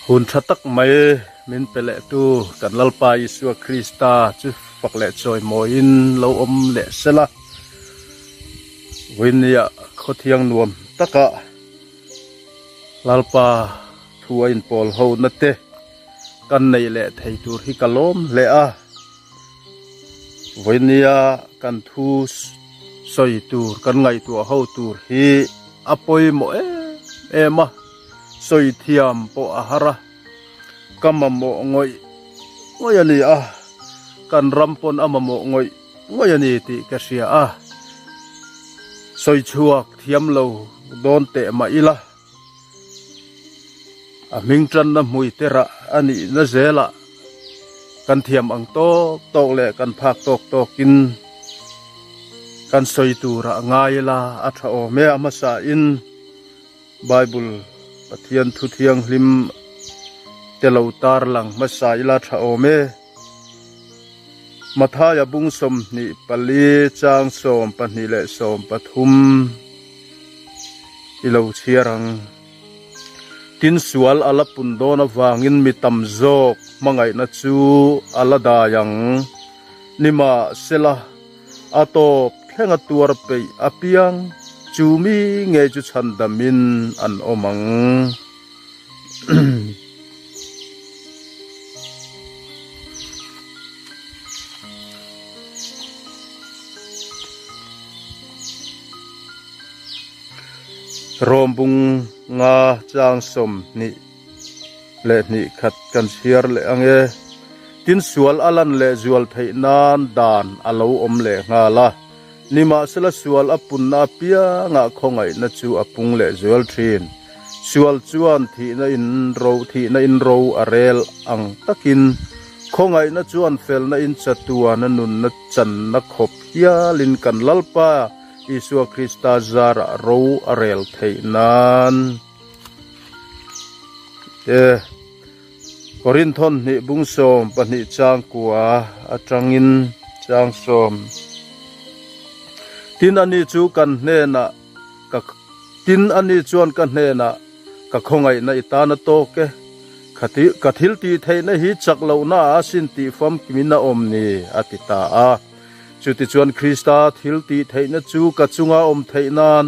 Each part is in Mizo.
Hun tha tak mai min pe leh tu kan Lalpa Isua Krista chu fak leh chawimawiin lo awm leh sela. Vawinia khawthiang nuam takah Lalpa thu a inpawl ho na te kan neih leh thei tur hi ka lawm hle a. Vawinia kan thu sawi tur kan ngaihtuah ho tur hi a pawimawh em em a, sawi thiam pawh a har a, ka mamawh ngawih ngawih a ni a, kan ram pawn a mamawh ngawih ngawih a ni tih ka hria a, sawi chhuak thiam lo dawn teh mah ila. A hming tanna hmui te rah a nihna zelah kan thiam ang tawk tawk leh kan phak tawk tawkin kan sawi turah ngai ila a tha awm e. A hmasain Bible Pathian thu thianghlim te lo tarlang hmasa ila tha awm e. Mathaia bung 24 chang 12 leh 13 i lo chhiar ang. Tin sual a la pun dawn avangin mi tam zawk hmangaihna chu a la dai ang. Nimahsela, a tawp thlenga tuar peih apiang chu mi ngei chu chhandamin an awm ang. Rawmbung nga chang 22 khat kan chhiar leh ang e. Tin sual a lan leh zual theih nan dan a lo awm leh nghal a. Nimahsela sual a punna apiangah khawngaihna chu a pung leh zual thin. Sual chuan thihna in ro thihna in ro a rel ang takin khawngaihna chuan felna in chatuana nunna channa khawp hialin kan Lalpa Isua Krista zarah ro a rel theih nan. Te Korinthon hnih bung 12 chang kua atangin chang sawm. Tin ani chu kan hnenah ka tin ani chuan ka hnenah ka khawngaihna i tan a tawk e. Khati ka thil tih theihna hi chak lohna ah asin tih famkimin a awm ni a ti ta a. Chutichuan Krista thil tih theihna chu ka chunga awm theih nan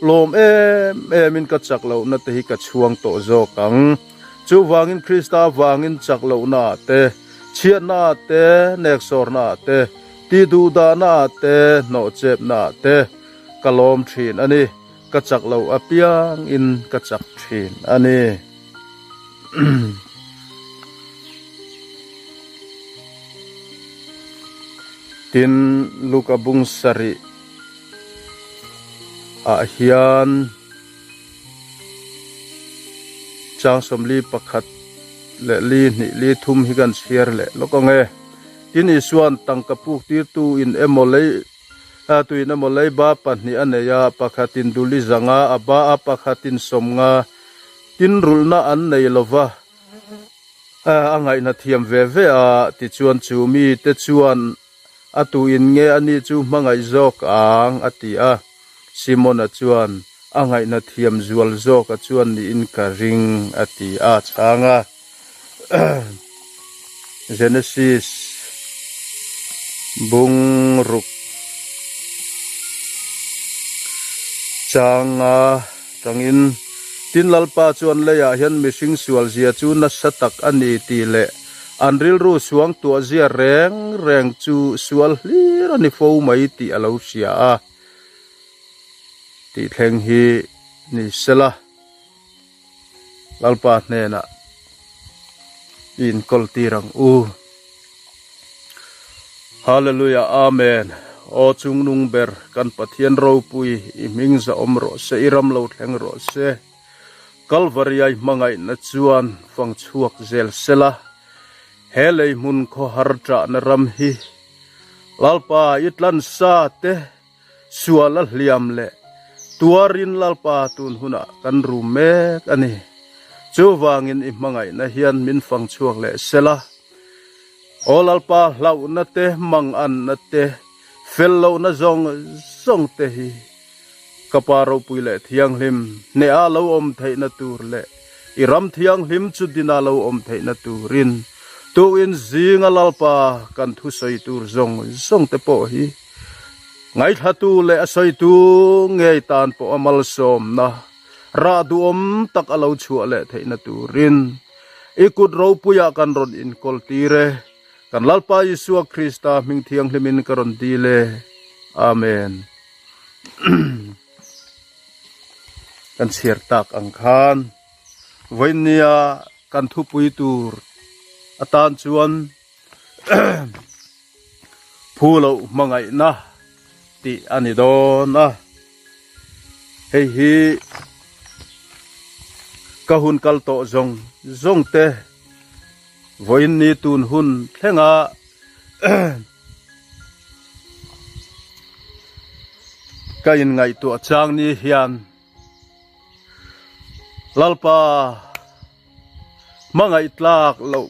lawm em emin ka chak lohna te hi ka chhuang tawh zawk ang. Chuvangin Krista avangin chak lohna ah te, chhiatna ah te, neksawrna ah te, tihduhdahna ah te, hnawhchepna ah te ka lawm thin a ni. Ka chak lo apiangin ka chak thin a ni. Tin, Luka bung sarih ah hian chang 41 leh li hnih li thum hi kan chhiar leh lawk ang e. Tin, Isua'n tangka puk tirtu in emaw lei a tuin emaw leiba pahnih a nei a, pakhatin duli zanga a ba a, pakhatin sawmnga tin rulhna an nei lo va, a ngaihna thiam ve ve a, tichuan chu mite chuan a tuin nge a ni chu hmangaih zawk ang a ti a. Simona chuan a ngaihna thiam zual zawk a chuan niin ka ring a ti a chhang a. Genesis bung ruk changa tangin tin Lalpa chuan leiah hian mihring sual zia chu nasa tak a ni tih leh an rilru suang tuah zia reng reng chu sual hlir a ni fo mai tih a lo hria a tih thleng hi ni sela. Lalpa hnenah i inkawl tir ang u. Hallelujah Amen Aw chungnung ber kan Pathian ropui i hming zahawm rawh se i ram lo thleng rawh se Kalvari ai hmangaihna chuan fang chhuak zel sela he lei hmun khawhar ṭahna ram hi Lalpa i tlansa te Sual a hliam leh tuarin Lalpa tun hunah kan rum mek a ni. Chuvangin i hmangaihna hian min fang chhuak leh sela. Aw Lalpa hlauhna te, manganna te, fel lohna zawng zawng te hi ka Pa ropui leh thianghlim hneha lo awm theihna tur leh. I ram thianghlim chu dina lo awm theihna turin tuin zinga Lalpa kan thusawi tur zawng zawng te pawh hi ngaithlatu leh a sawitu ngei tan pawh a malsawmna rah duhawm tak a lo chhuah leh theihna turin i kut ropuiah kan rawn inkawl tir e. Kan Lalpa Isua Krista hming thianghlimin ka rawn dil e. Amen. Kan chhiar tak ang khan vawinia kan thupui tur atan chuan phu loh hmangaihna tih a ni dawn a. Hei hi ka hun kal tawh zawng zawng te vawiin ni tun hun thlenga Ka inngaihtuah chang ni hian Lalpa hmangaih tlak loh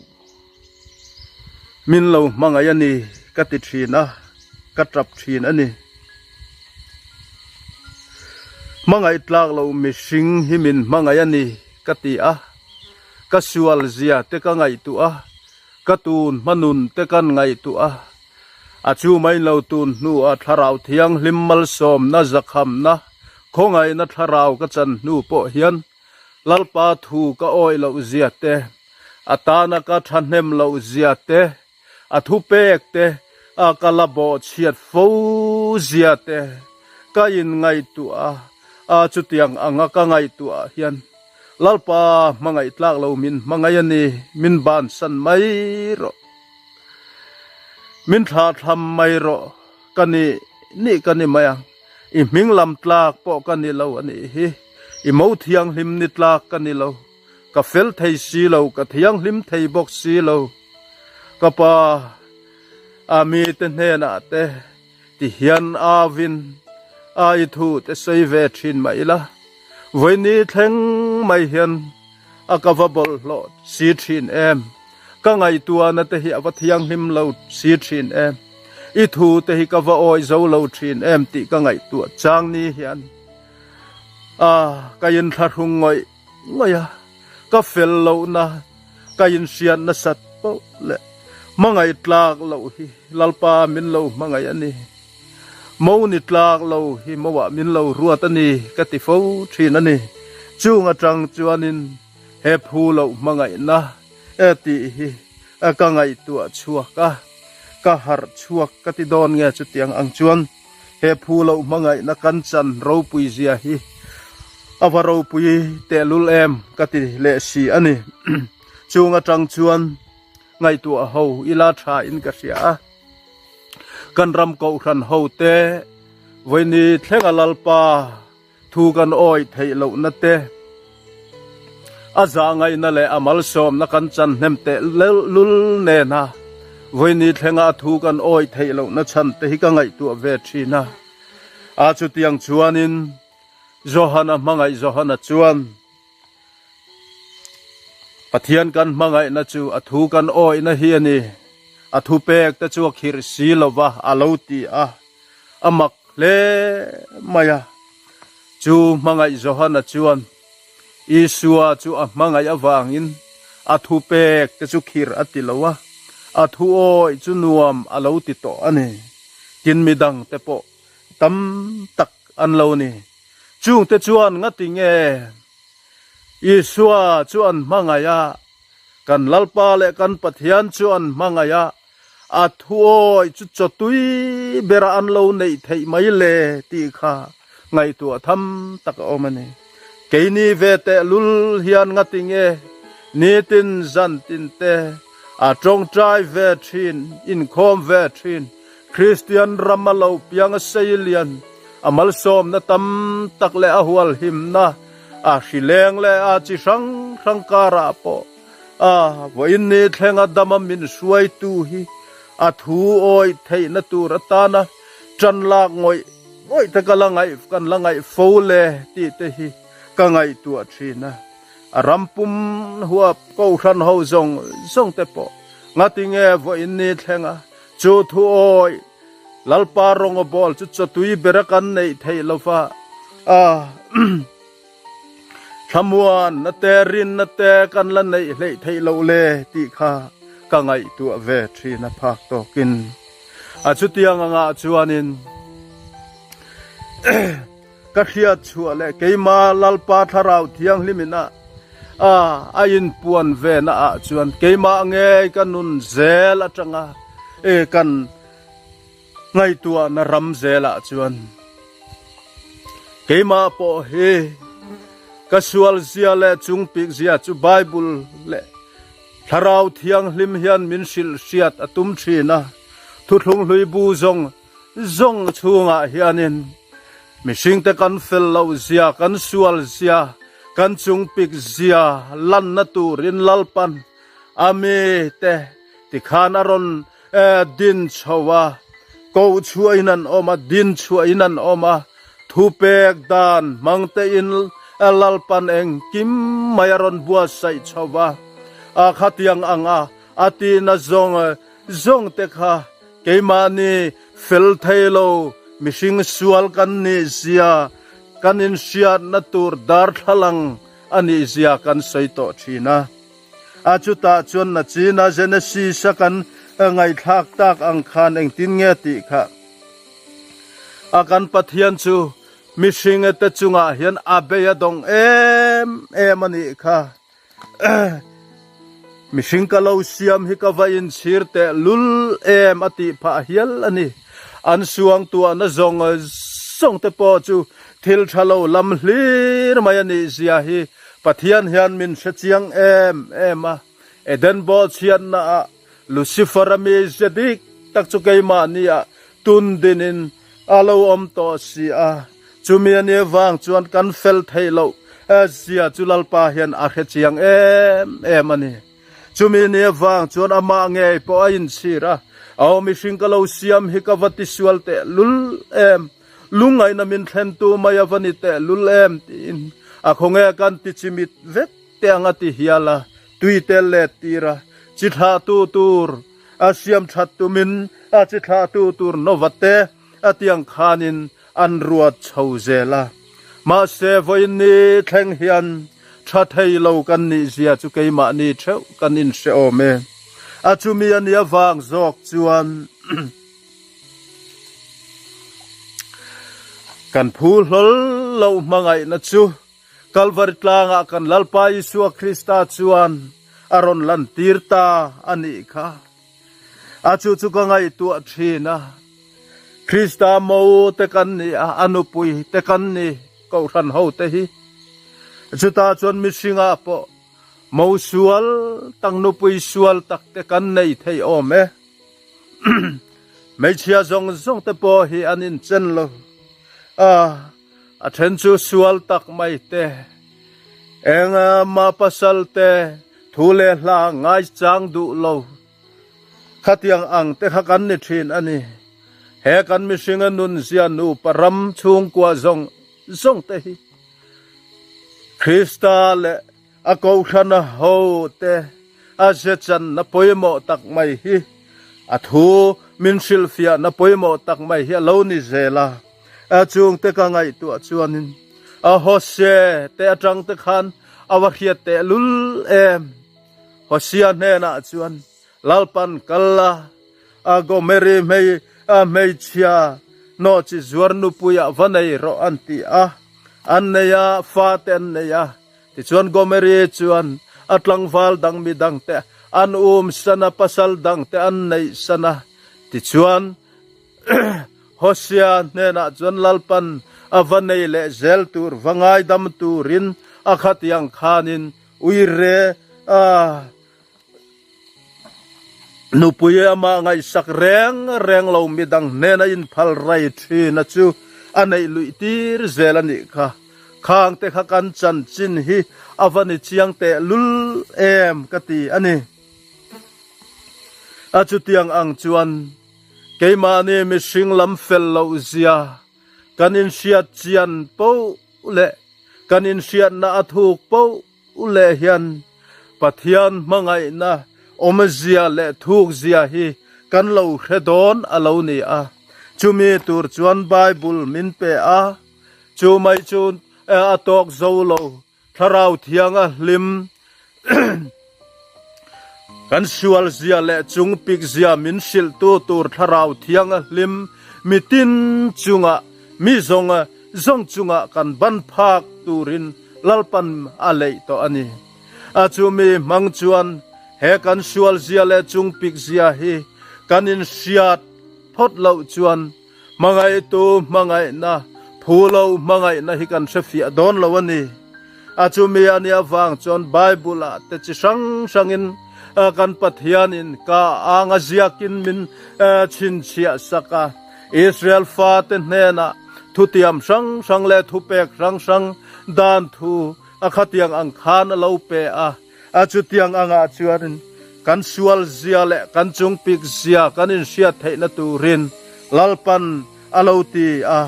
min lo hmangaih a ni ka ti thin a, ka tap thin a ni. Hmangaih tlak loh mihring hi min hmangaih a ni ka ti a, ka sual zia te ka ngaihtuah a. Ka tun hmanun te kan ngaihtuah a, a chu mai lo tun hnuah Thlarau Thianghlim malsawmna zakhamna khawngaihna thlarau ka chan hnu pawh hian Lalpa thu ka awih loh zia te, a tana ka thahnem loh zia te, a thupek te a ka la bawhchhiat fo zia te ka inngaihtuah a, a chutiang anga ka ngaihtuah hian Lalpa hmangaih tlak lo min hmangaih a ni, min bansan mai rawh. Min thlahthlam mai rawh, ka ni ni ka ni mai ang. I hming lam tlak pawh ka ni lo a nih hi, i mo thianghlim ni tlak ka ni lo. Ka fel thei si lo, ka thianghlim thei bawk si lo. Ka pa, a mite hnenah te Ti hian Avin a i thu te sawi ve thin mah ila, vawiini thleng mai hian a ka va bawlhhlawh si thin em? Ka ngaihtuahna te hi a va thianghlim lo si thin em? I thu te hi ka va awi zo lo thin em tih ka ngaihtuah chang ni hian a ka inthlahrung ngawih ngawih a, ka fel lohna Ka inhriat nasat poh leh hmangaih tlak loh hi Lalpa min lo hmangaih a ni. Mo ni tlak lo hi moah min lo ruat a ni ka ti fo thin a ni. Chung atang chuanin he phu loh hmangaihna e tih hi ka ngaihtuah chhuak a, ka harh chhuak ka ti dawn nge chutiang ang chuan he phu loh hmangaihna kan chan ropui zia hi a va ropui tehlul em ka ti leh si a ni. Chung atang chuan ngaihtuah ho ila tha in ka hria a. Kan ram kohhran ho te vawiini thlenga Lalpa thu kan awih theih lohna te, a zahngaihna leh a malsawmna kan chan hnem teh lul nena vawiini thlenga a thu kan awih theih lohna chhan te hi ka ngaihtuah ve thin a. A chutiang chuanin Johana hmangaih Johana chuan Pathian kan hmangaihna chu a thu kan awihna hi a ni, a thupek te chu a khirh si lova a lo ti a. A mak hle mai a. Chu hmangaih Johana chuan Isua chu a hmangaih avangin a thupek te chu khir a ti lo a, a thu awih chu nuam a lo ti tawh a ni. Tin midang te pawh tam tak an lo ni. Chungte chuan ngati nge Isua chu an hmangaih a, kan Lalpa leh kan Pathian chu an hmangaih a, A thuawi chu chawtui bera an lo neih theih mai le tih kha ngaihtuah tham tak a awm a ni. Keini ve tehlul hian ngati nge nitin zan tin te a tawngtai ve thin, inkhawm ve thin, Kristian rama lo piang a sei lian, a malsawmna tam tak leh a hualhimna a hrileng leh a chi hrang hrang karah pawh A vawiin ni thlenga dama min hruaitu hi a thu awih theihna tur atana tan lak ngawih ngawih te ka la ngaih kan la ngaih fo le tih te hi ka ngaihtuah thin a. A ram pum huap kohhran ho zawng zawng te pawh ngatinge vawiin ni thlenga chu thu awih Lalpa rawngabawl chu chawtui bera kan neih theih lova a. Thlamuanna te rinna te kan la neih hleih theih loh le tih kha ka ngaihtuah ve thin a phak tawkin. A chutiang angah chuanin ka hriat chhuah leh keima Lalpa Thlarau Thianghlimin a a inpuan ve na ah chuan keimah ngei ka nun zel atanga e kan Ngaihtuahna ram zelah chuan keimah pawh hi ka sual zia leh chungpik zia chu Bible leh Thlarau Thianghlim hian min hrilh hriat a tum thin a. Thuthlung hlui bu zawng zawng chhungah hianin mihringte kan fel loh zia, kan sual zia, kan chungpik zia lanna turin Lalpan a mite tikhan a rawn Din chho a, koh chhuahin an awm a, din chhuahin an awm a, thupek dan hmang tein Lalpan engkim mai a rawn buatsaih chho va, a khatiang ang a, a tihna zawng zawng te kha keimahni fel thei lo mihring sual kan nih zia kan inhriatna tur darthlalang a nih zia kan sawi tawh thin a. A chutah chuan nachina Genesis a kan ngaihthlak tak ang khan engtin nge tih kha a kan Pathian chu mihring te chungah hian a bei a dawng em em a nih kha. Mihring ka lo siam hi ka va inchhir teh lul em a tih phah hial a ni. An suangtuahna zawng zawng te pawh chu thil tha lo lam hlir mai a nih zia hi Pathian hian min hre chiang em em a, Eden bawhchhiatna ah Lucifer a mi zia dik tak chu keimahni ah tun din in a lo awm tawh si a, chumi a nih vang chuan kan fel theih loh zia chu Lalpa hian a hre chiang em em a ni. Chumi nih vang chuan amah ngei pawh a inchhir a, Aw mihring ka lo siam hi ka va tisual teh lul em! Lungngaihna min thlentu mai a va ni teh lul em tiin a khawnge kan ti chimit vek te ang a ti hial a, tui te let tir a, chi thlahtu tur a siam that tumin a chi thlahtu tur Nova te a tiang khanin an ruat chho zel a. Mahse vawiin ni thleng hian tha thei lo kan nih zia chu keimahni theuh kan inhre awm e. A chumi a nia vang zawk chuan. Kan phu hlawl lo hmangaihna chu Kalvari tlangah kan Lalpa Isua Krista chuan a rawn lantir ta a nih kha. A chu chu ka ngaihtuah thin a, Krista mo te kan ni a, a nupui te kan ni Kohhran ho te hi. Chutah chuan mihringah pawh mo sual tak nupui sual tak te kan nei thei awm e. Hmeichhia zawng zawng te pawh hi an inchen lo a, a then chu sual tak mai te, eng mah pasal te thu leh hla ngaichang duh lo khatiang ang te kha kan ni thin a ni. He kan mihringa nunzia nupa ram chhungkua zawng zawng te hi Krista leh A kohhrana ho te a zechanna pawimawh tak mai hi a thu min hrilhfiahna pawimawh tak mai hi a lo ni zel a. A chungte ka ngaihtuah chuanin a Hosea te atang te khan a va hriat tehlul em. Hosea hnenah chuan Lalpan kal la, a Gomeri hmei a hmeichhia nawhchi zuar nupuiah va nei rawh an ti a. An nei a, fate an nei a. Tichuan Gomeri chuan a tlangval dang mi dangte an um san a, pasal dangte an neih san a. Tichuan Hosea hnenah chuan Lalpan a va nei leh zel tur, va ngaidam turin a khatiang khanin uire a Nupui amah ngaihsak reng reng lo midang hnena inphal rai thina chu a neih luih tir zel a nih kha. Khangte kha kan chanchin hi a va ni chiang teh lul em ka ti a ni. A chutiang ang chuan keimahni mihring lam fel loh zia kan inhriat chian poh leh kan inhriatna a thuk poh U leh hian Pathian hmangaihna awmzia leh thukzia hi kan lo hre dawn a lo ni a. Chumi tur chuan Bible min pe a, chu mai chu a tawk zo lo. Thlarau Thianga hlim kan sual zia leh chung pik zia min hrilhtu tur Thlarau Thianga hlim mitin chungah mi zawng zawng chungah kan ban phak turin Lalpan a leih tawh a ni. A chumi hmang chuan he kan sual zia leh chung pik zia hi kan inhriat phawt loh chuan Hmangaihtu hmangaihna, phu lo hmangaihna hi kan hrefiah dawn lo a ni. A chumi a nih avang chuan Bible-ah te chi hrang hrangin kan Pathianin ka anga ziakin min chhinchhiah sak a. Israel fate hnenah thutiam hrang hrang leh thupek hrang hrang dan thu a khatiang ang khan a lo pe a. A chutiang angah chuan kan sual zia leh kan chungpik zia kan inhriat theihna turin Lalpan a lo ti a.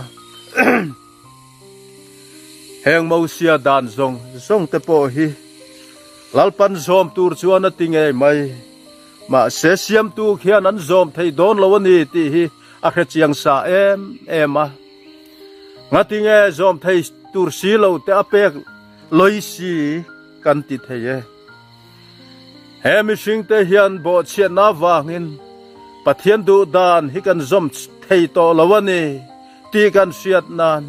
Heng Mosia dan zawng zawng te pawh hi Lalpan zawm tur chuan a ti ngei mai. Mahse siamtu khian an zawm thei dawn lo a ni tih hi a hrechiang sa em em a. Ngatinge zawm thei tur si lo te a pek lawi si? kan ti thei e. He mihringte hian bawhchhiatna avangin Pathian duh dan hi kan zawm thei tawh lo a ni tih kan hriat nan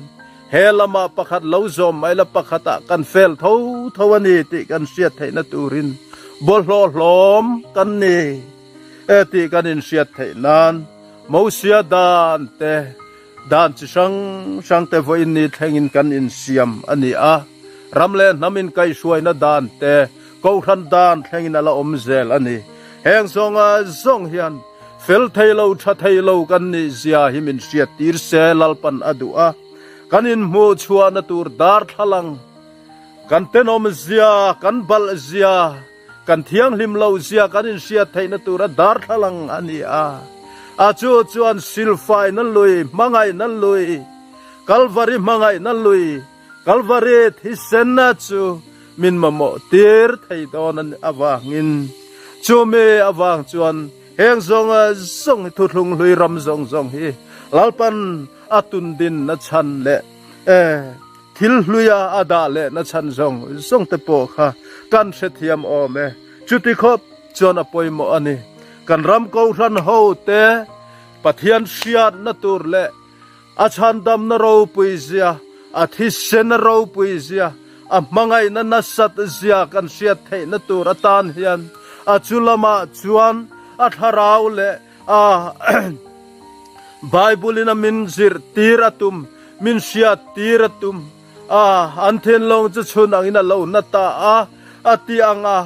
he lamah pakhat lo zawm mai la pakhatah kan fel tho tho a ni tih kan hriat theihna turin bawlhhlawh hlawm kan ni e tih kan inhriat theih nan Mosia dan te Dan chi hrang hrang te vawiin ni thlengin kan insiam a ni a, ram leh hnam inkaihhruaina dan te, kohhran dan thlengin a la awm zel a ni. Heng zawnga zawng hian fel thei lo, tha thei lo kan nih zia hi min hriat tir se Lalpan a duh a, kan inhmuh chhuahna tur darthlalang, kan tenawm zia, kan balh zia, Kan thianghlim lo zia kan inhriat theihna tura darthlalang a ni a. A chu chuan silfaina lui, hmangaihna lui, Kalvari hmangaihna lui, Kalvari thisenna chu min mamawh tir thei dawn a nih avangin chumi avang chuan heng zawng zawng hi thuthlung hlui ram zawng zawng hi Lalpan a tundinna chhan leh e Thil hluia a dah leh na chhan zawng zawng te pawh kha kan hrethiam awm e. Chuti khawp chuan a pawimawh a ni. Kan ram kohhran ho te Pathian hriatna tur leh a chhandamna ropui zia, a thisena ropui zia, a hmangaihna nasat zia kan hriat theihna tur atan hian a chu lamah chuan a thlarau leh a Bible in a min zirtir a tum, min hriattir a tum a, an thinlung chu chhun angin a lo na ta a, a ti ang a,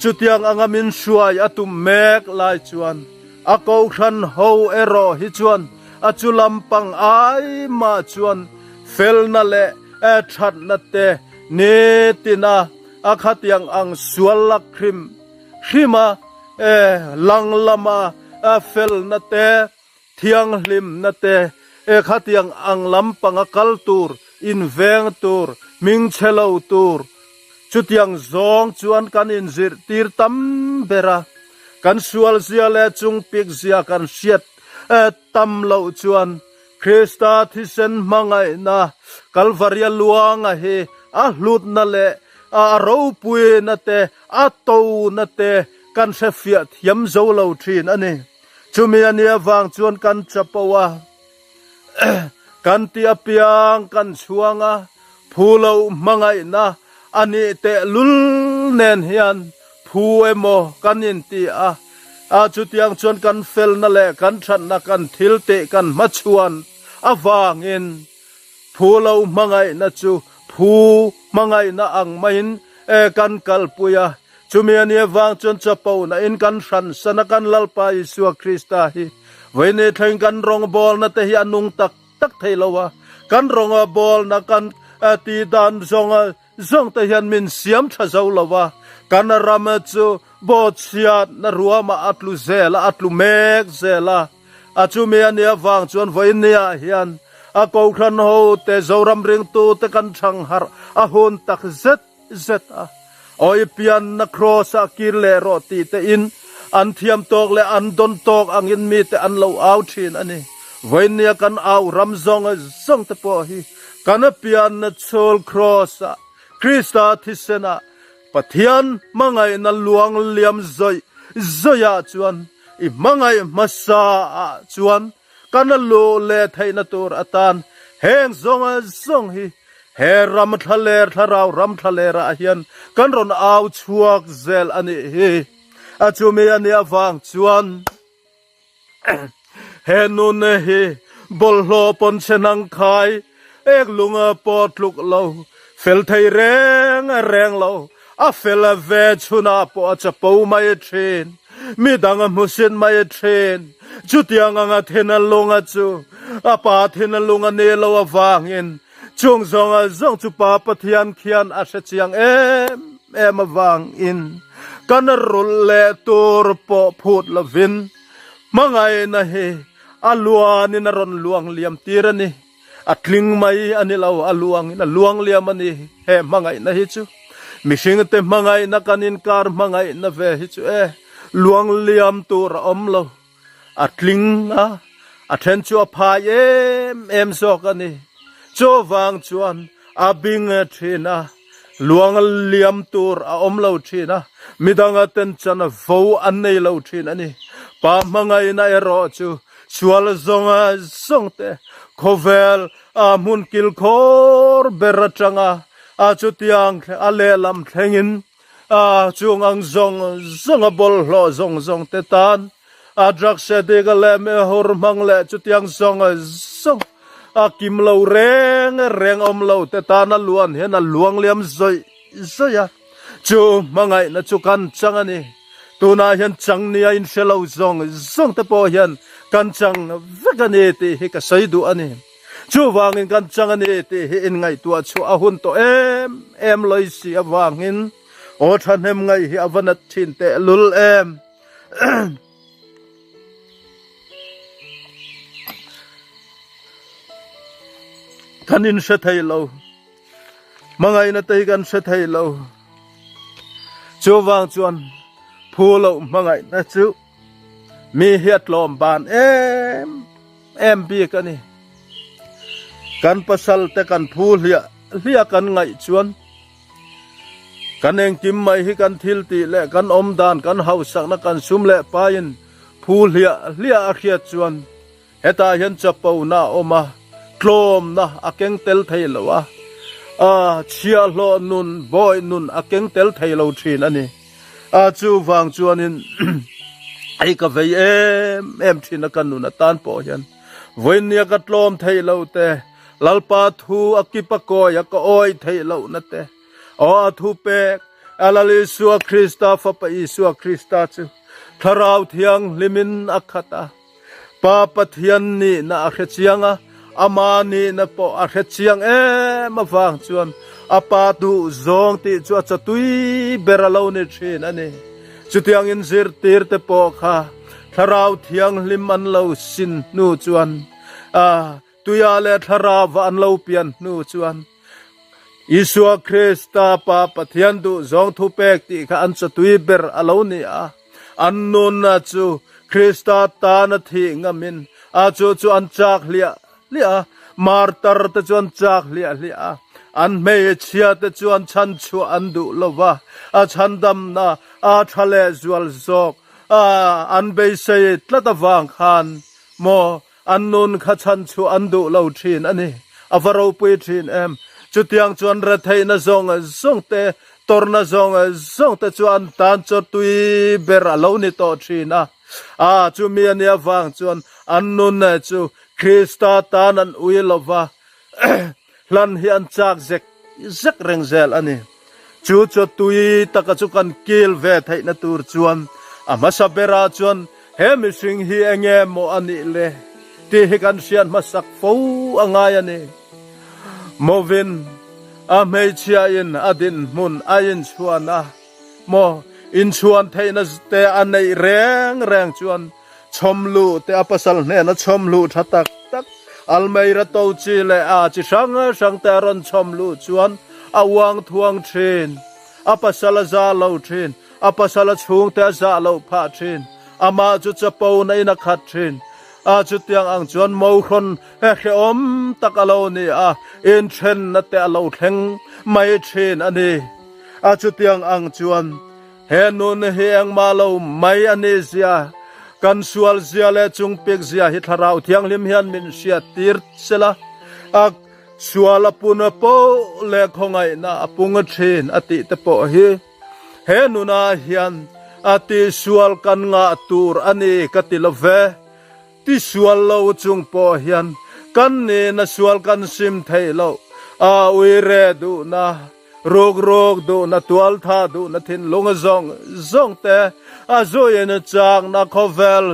chutiang anga min hruai a tum mek lai chuan a kohhran ho erawh hi chuan a chu lampang ai mah chuan felna leh thatna te nitina a khatiang ang sual lak hrim Hrima e lang lama felna te, thianghlimna te, e khatiang ang lampanga kal tur, inveng tur, hmingchhe lo tur, chutiang zawng chuan kan inzirhtir tam ber a. Kan sualzia leh chungpikzia kan hriat tam loh chuan Krista thisen hmangaihna Kalvaria luanga hi a hlutna leh a ropuina te, a tona te kan hrefiah thiam zo lo thin a ni. Chumi a nih avang chuan kan chapo a, kan ti apiang kan chhuang a, phu lo hmangaihna a nih tehlul nen hian phu emaw kan inti a, a chutiang chuan kan felna leh kan thatna kan thil tih kan hmachhuan avangin phu lo hmangaihna chu phu hmangaihna ang maiin kan kalpui a. Chumi a nih avang chuan chapona in kan hransan a kan Lalpa Isua Krista hi vawiin thleng kan rawngbawlna te hi a nung tak tak thei lo a, kan rawnga bawlna kan tih dan zawnga zawng te hian min siam tha zo lo a, kan ram chu bawhchhiatna ruamah a tlu zel a, a tlu mek zel a, a chumi a nih avang chuan vawinia hian a kohhran ho te Zoram ringtu te kan chhang harh a hun tak zet zet a, awi pianna kraws ah kir leh rawh tih te in an thiam tawk leh an dawn tawk angin mite an lo au thin a ni. Vawinia kan au ram zawng zawng te pawh hi kan pianna chhul kraws ah. Krista thisenah Pathian hmangaihna luang liam zawih zawihah chuan i hmangaih hmasa ah chuan kan a luh leh theihna tur atan heng zawng zawng hi he ram thlaler thlarau ram thlaler ah hian kan rawn au chhuak zel a nih hi. A chumi a nih avang chuan He nun hi bawlhhlawh pawn chhe hnang khai ek lung pawh tluk lo, fel thei reng reng lo, a fel ve chhunah pawh a chapo mai thin, midang a hmusit mai thin. Chutiang anga thin lunga chu a pa thin lung a nih loh avangin chung zawng zawng chu Pa Pathian khian a hre chiang em em avangin kan rulh leh tur pawh phut lovin Hmangaihna hi a luanin a rawn luang liam tir a ni. A tling mai a ni lo, a luangin a luang liam a ni. He hmangaihna hi chu mihringte hmangaihna kan inkar hmangaihna ve hi chu e, luang liam tur a awm lo. A tling a, a then chu a phai em em zawk a ni. Chuvang chuan a bing thin a. Luang liam tur a awm lo thin a, midanga ten chan vo an nei lo thin a ni. Pa hmangaihna erawh chu sual zawnga zawng te khawvel a hmun kilkhawr ber atanga a chutiang a lehlam thlengin a chung ang zawng zawnga bawlhhlawh zawng zawng te tan A drugs addict a leh mehur hmang leh chutiang zawng zawng a kim lo reng reng awm lo te tan a luan hian a luang liam zawih zawih a, chu hmangaihna chu kan chang a ni. Tunah hian chang nia inhre lo zawng zawng te pawh hian kan chang vek a ni tih hi ka sawi duh a ni. Chuvangin kan chang a ni tih hi inngaihtuah chhuah a hun tawh em em lawi si avangin aw thahnem ngaih hi a va nat thin tehlul em. Kan in hre thei lo. Hmangaihna te hi kan hre thei lo. Chuvang chuan phu loh hmangaihna chu mi hi a tlawm ban em em bik a ni. Kan pasal te kan phu hliah hliah kan ngaih chuan Kan engkim mai hi kan thil tih leh kan awm dan, kan hausakna, kan sum leh paiin phu hliah hliah a hriat chuan hetah hian chapona a awm a, tlawmna a keng tel thei lo a, a chhiahhlawh nun, bawih nun a keng tel thei lo thin a ni. A chuvang chuanin hei ka vei em em thin a ka nun atan pawh hian vawinia ka tlawm thei lo te, Lalpa thu a kip a kawi a ka awih theih lohna te, aw a thu pek a Lal Isua Krista Fapa Isua Krista chu Thlarau Thianghlimin a khat a, Pa Pathian nihna a hre chiang a, Ama nihna pawh a hre chiang em avang chuan a Pa duh zawng tih chu a chawtui ber a lo ni thin a ni. Chutiangin zirtirte pawh kha Thlarau Thianghlim an lo sin hnu chuan a Tuia leh Thlarauva an lo pian hnu chuan Isua Krista Pa Pathian duh zawng thupek tih kha an chawtui ber a lo ni a. An nunna chu Krista tana thih ngamin a chu chu an chak hliah hliah a, martar te chu an chak hliah hliah a, an hmeichhia te chuan chhanchhuah an duh lo va, a chhandamna a tha leh zual zawk a an beisei tlat avang khan maw An nun kha chhan chu an duh lo thin a ni. A va ropui thin em! Chutiang chuan retheihna zawng zawng te, tawrhna zawng zawng te chu an tan chaw tui ber a lo ni tawh thin a. A, chumi a nih avang chuan an nun chu Krista tan an ui lo va, hlan hi an chak zek zek reng zel a ni. Chu chaw tui taka chu kan kil ve theihna tur chuan a hmasa berah chuan he mihring hi enge maw a nih le tih hi kan hriat hmasak fo a ngai a ni. Mawin a hmeichhia in a dinhmun a inchhuan a maw inchhuan theihna te a neih reng reng chuan Chhawmluh te a pasal hnena chhawmluh tha tak tak Almeida to chi leh a chi hrang hrang te a rawn chhawmluh chuan a uang thuang thin. A pasal a za lo thin, a pasal a chhungte a zah loh phah thin, amah chu chapo na in a khat thin. A chutiang ang chuan Mohrawn hrehawm tak a lo ni a, inthenna te a lo thleng mai thin a ni. A chutiang ang chuan he nun hi engmah lo mai a nih zia, kan sual zia leh chungpik zia hi Thlarau Thianghlim hian min hriat tir sela, a sual a pun poh leh khawngaihna a pung thin a tih te pawh hi. He nunah hian a tihsual kan ngah tur a ni ka ti lo ve. Tisual lo chung pawh hian kan nihna sual kan sim theih loh. A uire duhna, rukruk duhna, tualtha duhna thinlung zawng zawng te a zuiin chakna khawvel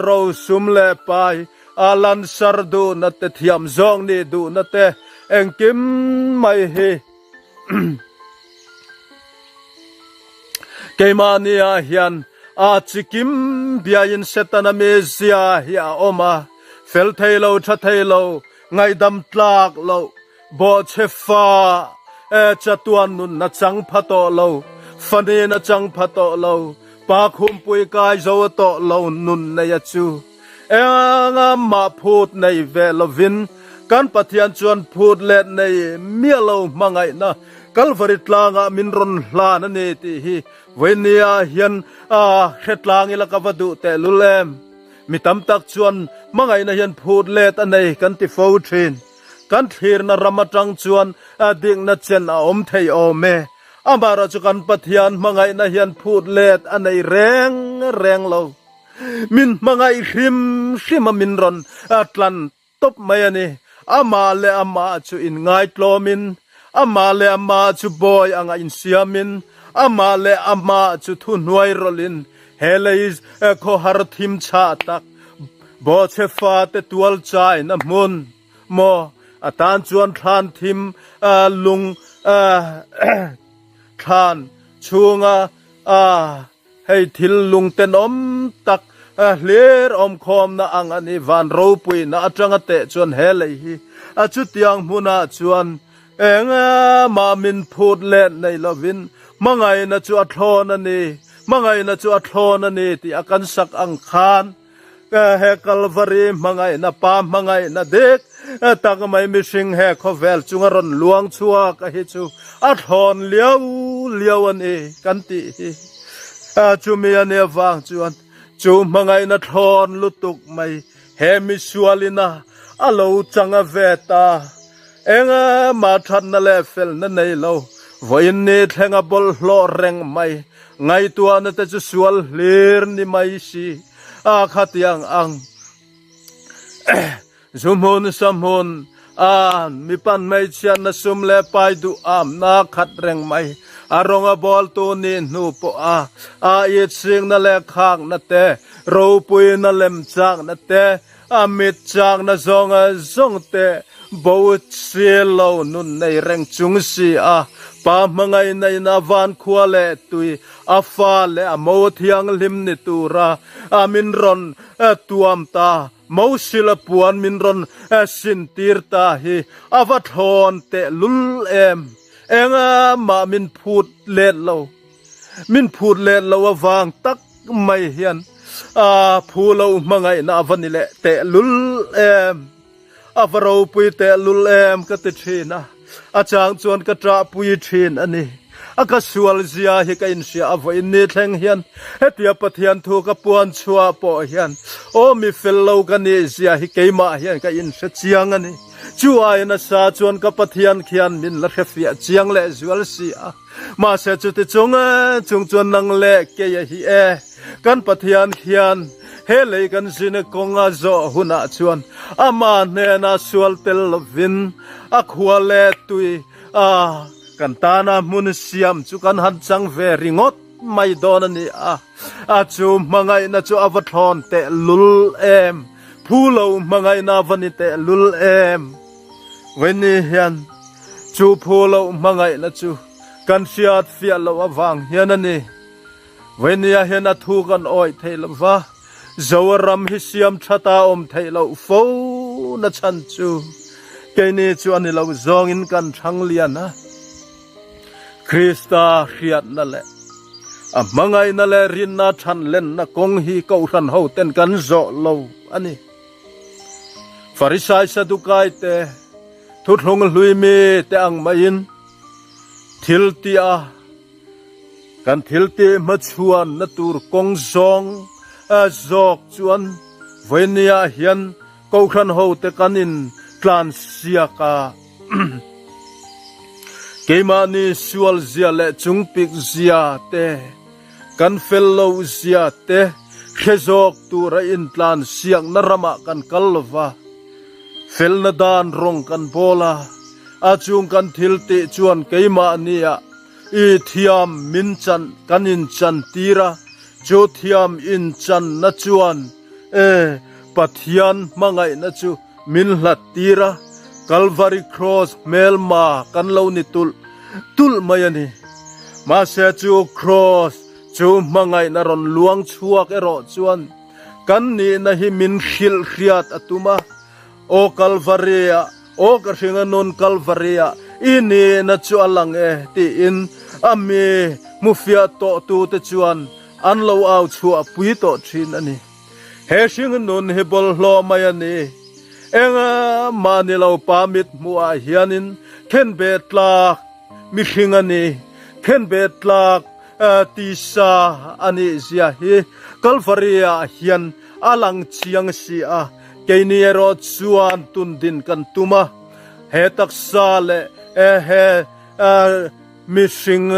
rosum leh pai a lansar duhna te thiam zawng nih duhna te engkim mai hi Keimahniah hian a chikim biain Setana mizia hi a awm a, fel thei lo, tha thei lo, ngaihdam tlak lo, bawhchhe fa e chatuan nunna chang pha tawh lo, fanina chang pha tawh lo, pa khumpui kai zo tawh lo nun neia chu. Enga mah phut nei ve lovin kan Pathian chuan phut let nei miah lo hmangaihna Kalvari tlangah min rawn hlan a ni tih hi vawinia hian a hre tlang ila ka va duh tehlul em. Mi tam tak chuan hmangaihna hian phut let a nei kan ti fo thin. Kan thlirna ram atang chuan dikna chen a awm thei awm e. Amaherawhchu kan Pathian hmangaihna hian phut let a nei reng reng lo. Min hmangaih hrim hrim a min rawn tlan tawp mai a ni. Amah leh amah chu inngaitlawmin, amah leh amah chu bawi anga insiamin, amah leh amah chu thuhnuai rawlhin he lei khawhar thim chhah tak bawhchhe fate tual chaina hmun maw atan chuan thlan thim lung thlan chhunga Hei thil lungtenawm tak hlir awmkhawmna ang a ni. Van ropuina atanga teh chuan he lei hi a chutiang hmunah chuan engmah min phut let nei lovin hmangaihna chu a thlawn a ni, hmangaihna chu a thlawn a ni tih a kan sak ang khan He Kalvari hmangaihna pa hmangaihna dik tak mai mihring he khawvel chunga rawn luang chhuak a hi chu a thlawn liau liau a ni kan tih hi. Chumi a nih avang chuan chu hmangaihna thlawn lutuk mai he misualina a lo chang a ve ta. Engmah thatna leh felna nei lo vawiin ni thlenga bawlhhlawh reng mai ngaihtuahna te chu sual hlir ni mai si. A khatiang ang zu hmun sa hmun a mi pan hmeichhiatna sum leh pai duh amna khat reng mai. A rawng a bawltu nih hnu pawh a a it singna leh khakna te, ropuina lem chakna te, A mit chakna zawng zawng te bo si lo nun nei reng chung si a, pa hmangaihna in a van khua leh tui a fa leh a mo thianghlim ni tura a min rawn tuam ta, mo sila puan min rawn sin tir ta hi a va thlawn teh lul em, engmah min phut let lo. Min phut let lo avang tak mai hian a phu lo hmangaihna a va ni leh tehlul em, a va ropui tehlul em ka ti thin a, a chang chuan ka ṭahpui thin a ni. A ka sual zia hi ka inhria a vawiin ni thleng hian hetia Pathian thu ka puan chhuah pawh hian aw mi fel lo ka nih zia hi keimah hian ka inhre chiang a ni. Chu aiin nasa chuan ka Pathian khian min la hrefiah chiang leh zual si a. Mahse chuti chung chung chuan nang leh kei a hi e, kan Pathian hian he lei kan zin kawng a zawh hunah chuan amah hnenah sual tel lovin a khua leh tui a kan tana hmun siam chu kan han chang ve ringawt mai dawn a ni a. A chu hmangaihna chu a va thlawn teh lul em, phu lo hmangaihna a va ni teh lul em. Vawiini hian chu phu loh hmangaihna chu kan hriat fiah loh avang hian a ni. Vawinia hian a thu kan awih theih lo va, Zoram hi siam that a awm theih loh fo na chhan chu keini chu a ni lo zawngin kan thang lian a. Krista hriatna leh a hmangaihna leh rinna than lenna kawng hi Kohhran hoten kan zawh lo a ni. Farisai Sadukai te thuthlung hlui mi te ang maiin thil tih a kan thil tih hmachhuan na tur kawng zawng zawk chuan vawinia hian Kohhran hote kan in tlan siak a, keimahni sual zia leh chungpik zia te, kan fel lo zia te hre zawk tura in tlan siakna ramah kan kal lo va, felna dan rawng kan bawl a, a chung kan thil tih chuan keimahni ah i thiam min chan kan in chan tir a, chu thiam in channa chuan E, Pathian hmangaihna chu min hlat tir a, Kalvari Kraws hmelma kan lo ni tulh tulh mai a ni. Mahse chu Kraws chu hmangaihna rawn luang chhuak erawh chuan kan nihna hi min hrilh hriat a tum a, Aw Kalvari-ah, aw ka hringa nun Kalvari-ah i nihna chu a lang e tiin a mi hmufiah tawhtute chuan An lo au chhuah pui tawh thin a ni. He hring nun hi bawlhhlawh mai a ni. Enga mah ni lo pa mit hmuhah hianin khenbe tlak mihring a ni, khenbe tlak tisa a nih zia hi Kalvari-ah hian a lang chiang si a, keini erawh chuan tundin kan tum a. He taksa leh he mihring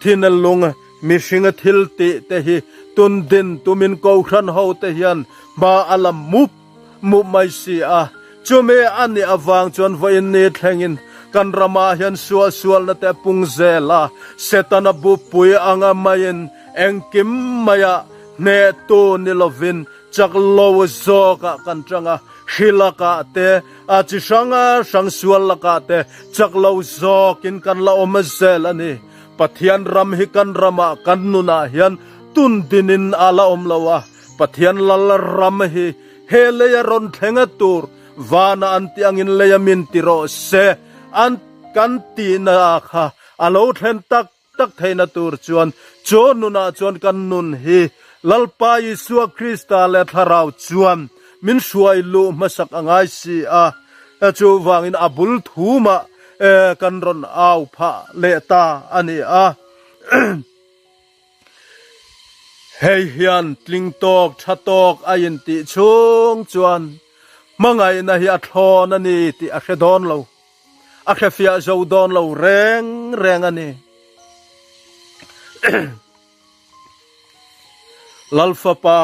Thin a lung, mihring a thil tih te hi tun din tumin Kohhran ho te hian hma a la mup mup mai si a. Chumi a nih avang chuan vawiin ni thlengin kan ramah hian suahsualna te a pung zel a, Setana bupui anga maiin engkim maiah hnehtu ni lovin chak lo zawkah kan tang a, hri lakah te, a chi hrang hrang sual lakah te chak lo zawkin kan la awm zel a ni. Pathian ram hi kan ramah kan nunah hian tun dinin a la awm lo a, Pathian lal ram hi he leia rawn thlenga tur vana an tih angin leia min ti rawh se an kan tihna kha a lo thlen tak tak theihna tur chuan chu nunah chuan kan nun hi Lalpa Isua Krista leh Thlarau chuan min hruai luh hmasak a ngai si a, chuvangin a bul thumah kan rawn au phah leh ta a ni a. Hei hian tling tawk tha tawk a intih chhung chuan hmangaihna hi a thlawn a ni tih a hre dawn lo. A hrefiah zo dawn lo reng reng a ni. Lalfapa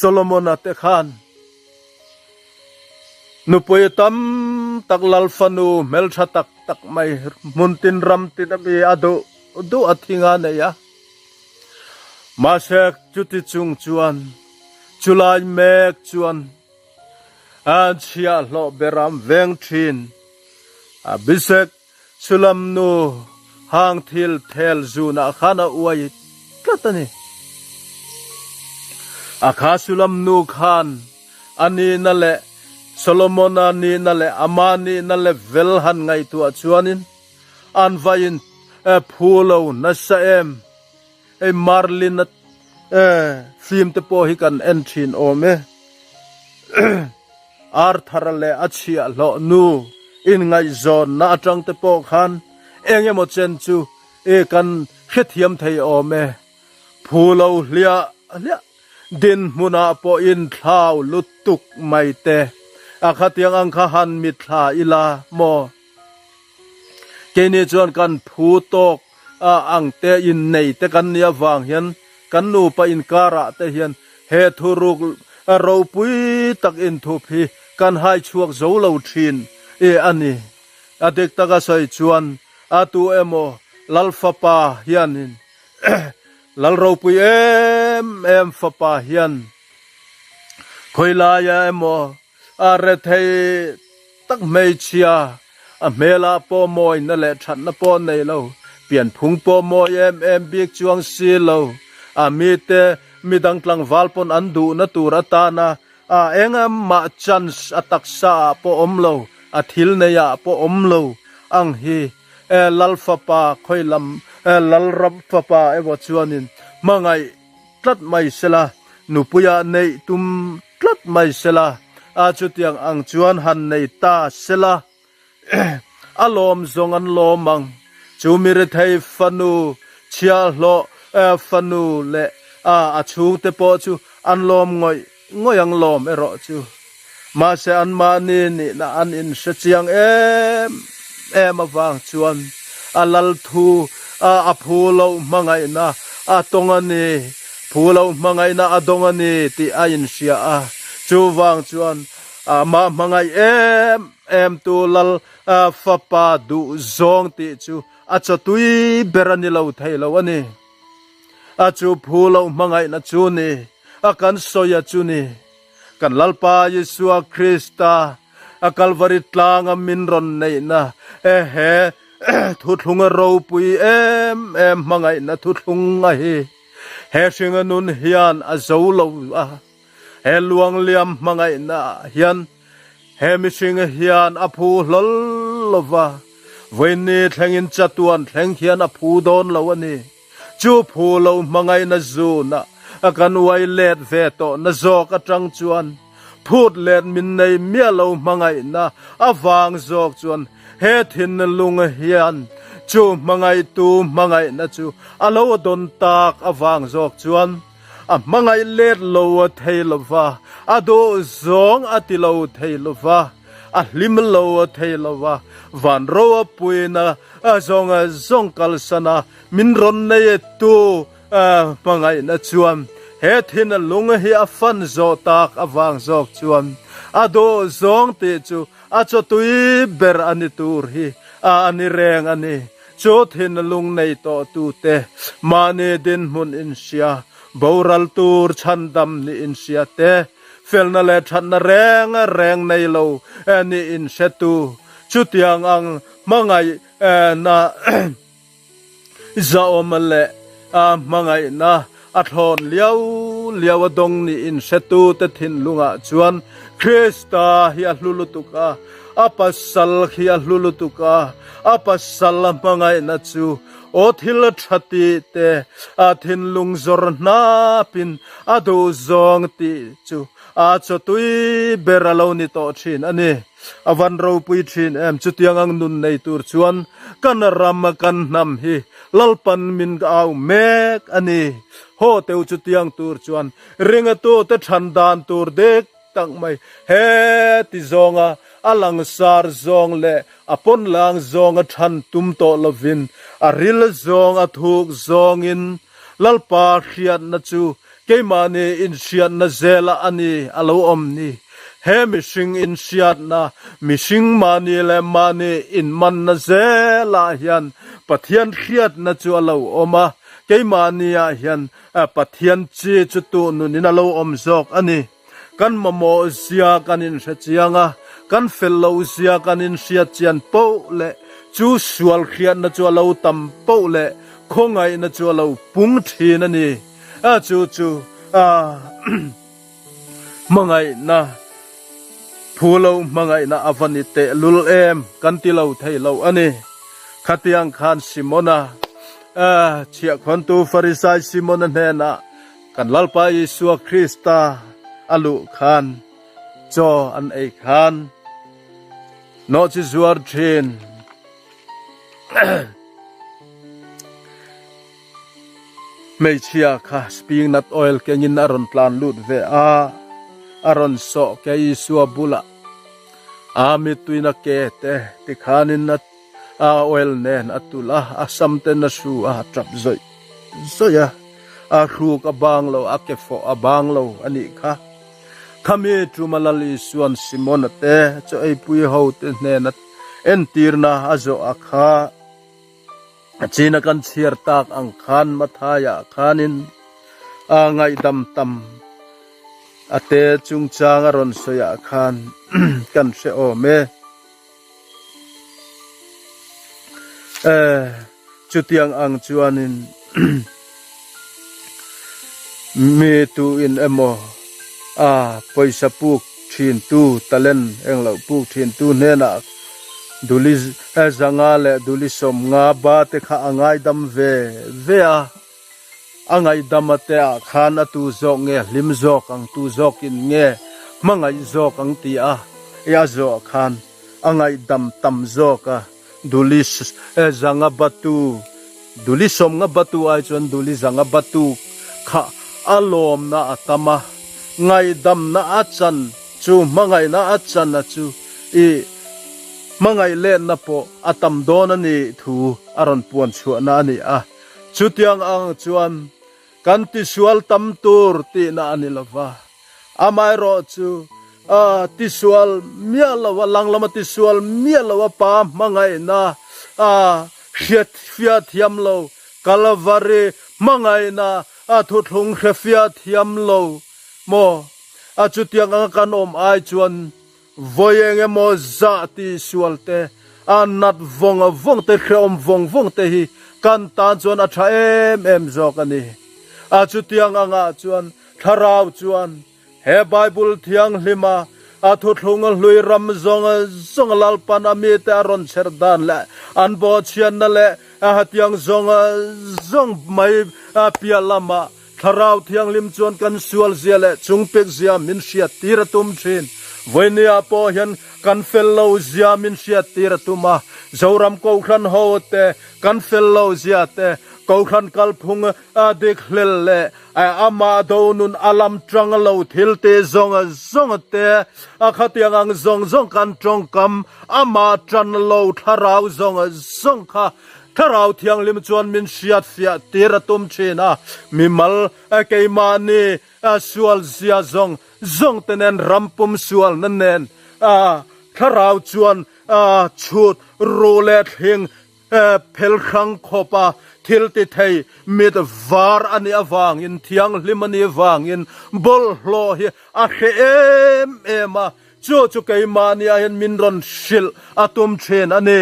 Solomona te khan nupui tam tak Lalfanu hmeltha tak tak mai hmun tin ram tin a mi a duh duh a thing a nei a. Mahse chuti chung chuan chulai mek chuan An chhiahhlawh ber an veng thin. Abhishek Sulam nu hang thil thel zunah khan a uai tlat a ni. A kha Sulam nu khan a nihna leh Solomona nihna leh ama nihna level han ngaihtuah chuanin an va in phu lo nasa em. Hei Merlin a film te pawh hi kan en thin awm e. Arthur a leh a chhiahhlawh nu inngaihzawnna atang te pawh khan eng emaw chen chu e kan hrethiam thei awm e. Phu lo hliah hliah dinhmunah pawh inthlau lutuk mai te a khatiang ang kha han mitthla ila maw? Keini chuan kan phu tawk a ang te innei te kan nih avang hian kan nupa inkarah te hian he thuruk ropui tak inthup hi kan hai chhuak zo lo thin e a ni. A dik taka sawi chuan a tu emaw Lal fapa hianin Lal ropui em em fapa hian khawilaia emaw a rethei Tak hmeichhia, a hmelah pawh mawina leh thatna pawh nei lo, pianphung pawh mawi em em bik chuang si lo, a mite midang tlangval pawn an duhna tur atana a engmah chance a taksa ah pawh awm lo, a thil nei ah pawh awm lo ang hi e Lal fapa khawi lam e Lal ram fapa emaw chuanin hmangaih tlat mai sela, nupuiah neih tum tlat mai sela. a chutiang ang chuan han nei ta sela a lawm zawng an lawm ang. Chu mi rethei fanu chhiahhlawh fanu leh a chhungte pawh chu an lawm ngawih ngawih ang lawm erawh chu. Mahse anmahni nihna an inhre chiang em em avang chuan a lal thu a phu loh hmangaihna a tawng a ni, phu loh hmangaihna a dawng a ni tih a inhria a. Chuvang chuan amah hmangaih em em tu lal fapa duh zawng tih chu a chawtui ber a ni lo thei lo a ni. A chu phu loh hmangaihna chu ni, a kan sawi a chu ni. Kan Lalpa Isua Krista a Kalvari tlanga min rawn neihna e he thuthlunga ropui em em hmangaihna thuthlunga hi he hringa nun hian a zo lo a, he luangliam hmangaihna ah hian he mihringa hian a phu hlawl lo va, vawiinni thlengin chatuan thleng hian a phu dawn lo a ni. Chu phu lo hmangaihna zuna a kan uai let ve tawhna zawk atang chuan phut let min nei miah lo hmangaihna avang zawk chuan he thinlung hian chu hmangaihtu hmangaihna chu a lo dawn tak avang zawk chuan a hmangaih let lo a thei lova, a duh zawng a ti lo thei lova, a hlim lo a thei lova, van ro a puina a zawng a zawng kalsan a min rawn nei tu hmangaihna chuan he thin a lung hi a fan zawh tak avang zawk chuan a duh zawng tih chu a chawtui ber a ni tur hi a a ni reng a ni. Chu thin a lung nei tawh tute mahni dinhmun inhria, boral tur chhandam nih inhria te, felna leh thatna reng reng nei lo nih inhretu chutiang ang hmangaihna zahawm leh hmangaihna a thlawn liau liau a dawng nih inhretute thinlungah chuan Krista hi a hlu lutuk a, a pasal hi a hlu lutuk a, a pasal a hmangaihna chu aw thil tha tih te, a thinlung zawr hnapin a duhzawng tih chu a chawtui ber a lo ni tawh thin a ni. A van ropui thin em? Chutiang ang nun nei tur chuan kan ram kan hnam hi Lalpan min au mek a ni. Haw teu chutiang tur chuan ringatute than dan tur dik tak mai he ti zawnga a langsar zawng leh a pawn lang zawnga than tum tawh lovin a ril zawng a thuk zawngin Lalpa hriatna chu Keimahni inhriatna zela a ni a lo awm ni. He mihring inhriatna, mihring mahni leh mahni inmanna zelah hian Pathian hriatna chu a lo awm a, keimahniah hian Pathian chi chu tuh nunin a lo awm zawk a ni. Kan mamawh zia kan inhre chiang a, kan fel loh zia kan inhriat chian poh leh chu sual hriatna chu a lo tam poh leh khawngaihna chu a lo pung thin a ni. A chu chu a hmangaihna phu lo hmangaihna a va ni teh lul em kan ti lo thei lo a ni. Khatiang khan Simona chhiahkhawntu Farisai Simona hnenah kan Lalpa Isua Krista a luh khan chaw an ei khan nawhchi zuar thin. Hmeichhia kha spingnut oil kengin a rawn tlan lut ve a, a rawn sawh ke Isua bulah a mituina ke te tikhanin a oil nen a tulh a, a sam ten a hru a, a tap zawih zawih a, a hruk a bang lo, a ke fawh a bang lo a nih kha. Khami tuma Lal Isuan Simona te chaw eipui ho te hnena entirna a zawh a kha. A china kan chhiar tak ang khan Mathaiah khanin a ngaihdam tam a te chungchang a rawn sawiah khan kan hre awm e. E, chutiang ang chuanin mi tuin emaw a pawisa puk thintu talent englo puk thintu hnenah Duli zanga leh duli 50 ba te kha a ngaidam ve ve a, a ngaihdam a te ah khan a tu zawk nge hlim zawk ang tu zawkin nge hmangaih zawk ang ti a i a zawh khan a ngaihdam tam zawk a, Duli zanga batu, Duli sawmnga batu ai chuan Duli zanga batu kha a lawmna a tam a, ngaihdamna a chan chu hmangaihna a chan a chu i hmangaih lenna pawh a tam dawn a nih thu a rawn puan chhuahna a ni a. Chutiang ang chuan kan tisual tam tur tihna a ni lova, amaherawh chu a tisual miah lova, langlama tisual miah lova pa hmangaihna a hriat fiah thiam lo, Kalvari hmangaihna a thuthlung hre fiah thiam lo maw? A chutiang anga kan awm ai chuan Vawi eng emaw zah tih sual te, a nat vawng vawng te, hrehawm vawng vawng te hi kan tan chuan a tha em em zawk a ni. A chutiang angah chuan Thlarau chuan he Bible thianghlima a thuthlung hlui ram zawng zawng Lalpan a mite a rawn chher dan leh an bawhchhiatna leh a hetiang zawng zawng mai piah lamah Thlarau Thianghlim chuan kan sual zia leh chungpek zia min hriat tir a tum thin. Vawinia pawh hian kan fel lo zia min hriat tir a tum a. Zoram Kohhran ho te kan fel lo zia te, Kohhran kalphung a dik hlel leh amah do nun a lam tang lo thil te zawng zawng te, a khatiang ang zawng zawng kan tawngkam amah tan lo thlarau zawng zawng kha Thlarau Thianghlim chuan min hriat fiah tir a tum thin a, mimal keimahni sual zia zawng zawng te nen rampum sualna nen Thlarau chuan chhut ruh leh thling phel hrang khawp a thil ti thei mit var a nih avangin Thianghlim a nih avangin bawlhhlawh hi a hre em em a. Chu chu keimahni ah hian min rawn hrilh a tum thin a ni.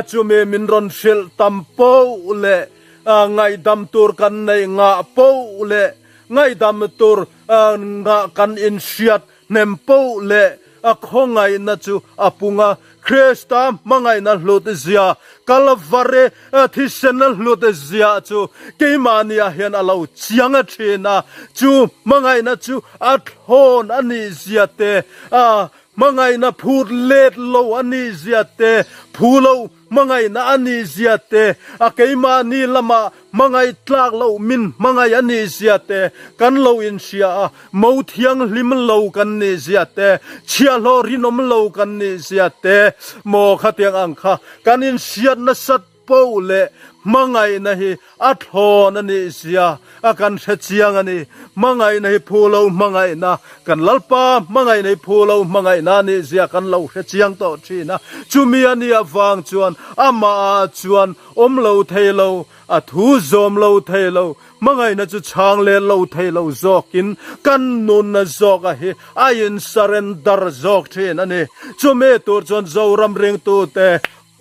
Chumi min rawn hrilh tam poh leh ngaihdam tur kan neih ngah poh leh ngaihdam tur ngah kan inhriat hnem poh leh a khawngaihna chu a pung a. Krista hmangaihna hlut zia, Kalvari thisen hlut zia chu keimahni ah hian a lo chiang a thin a. Chu hmangaihna chu a thlawn a nih zia te, a hmangaihna phut let lo a nih zia te, phu lo hmangaihna a nih zia te, a keimahni lamah hmangaih tlak loh min hmangaih a nih zia te kan lo inhria a, mo thianghlim lo kan nih zia te, chhiahhlawh rinawm lo kan nih zia te, maw khatiang ang kha kan inhriat nasat poh leh hmangaihna hi a thlawn a nih zia a kan hre chiang a ni. Hmangaihna hi phu lo hmangaihna, kan Lalpa hmangaihna hi phu lo hmangaihna a nih zia kan lo hre chiang tawh thin a. Chumi a nih avang chuan amah ah chuan awm lo thei lo, a thu zawm lo thei lo, hmangaihna chu chhang leh lo thei lo zawkin kan nunna zawk a hi a in surrender zawk thin a ni. Chumi tur chuan Zoram ringtute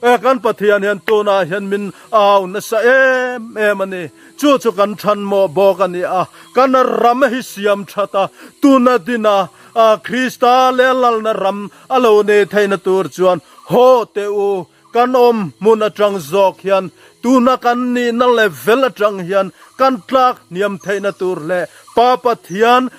E kan Pathian hian tunah hian min au nasa em em a ni. Chu chu kan thanmawh bawk a ni a, kan ram hi siam that a, tuna dina Krista leh Lalna ram a lo nei theihna tur chuan haw teh u, kan awm hmun atang zawk hian tuna kan nihna level atang hian kan tlak hniam theihna tur leh Pa Pathian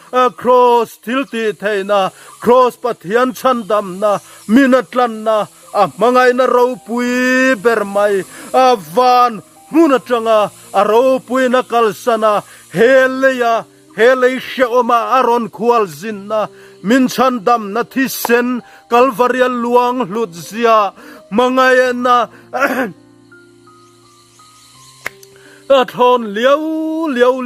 Kraws thil tih theihna, Kraws Pathian chhandamna, min a tlanna, A hmangaihna ropui ber mai a van hmun atanga a ropuina kalsan a, he leia he lei hrehawma a rawn khual zinna, min chhandamna thisen Kalvaria luang hlut zia hmangaihna a thlawn liau liau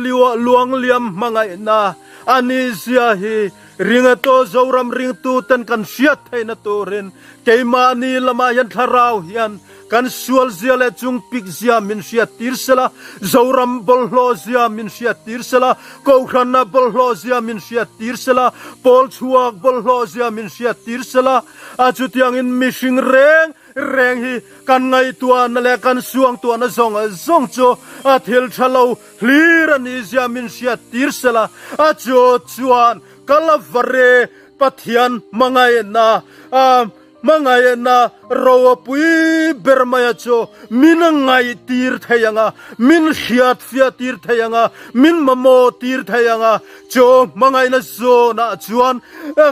luang liam hmangaihna a nih zia hi ringato Zoram ringtu ten kan hriat theihna turin keimahni lamah hian thlarau hian kan sual zia leh chungpik zia min hriat tir sela, Zoram bawlhhlawh zia min hriat tir sela, Kohhranna bawlhhlawh zia min hriat tir sela, pawl chhuak bawlhhlawh zia min hriat tir sela, a chutiangin mihring reng Reng hi kan ngaihtuahna leh kan suangtuahna zawng zawng chu a thil tha lo hlir a nih zia min hriat tir sela, a chu chuan Kalvari Pathian hmangaihna a. Hmangaihna ropui ber maia chu min ngaihtir thei ang a, min hriatfiah tir thei ang a, min mamawh tir thei ang a, chu hmangaihna zawnah chuan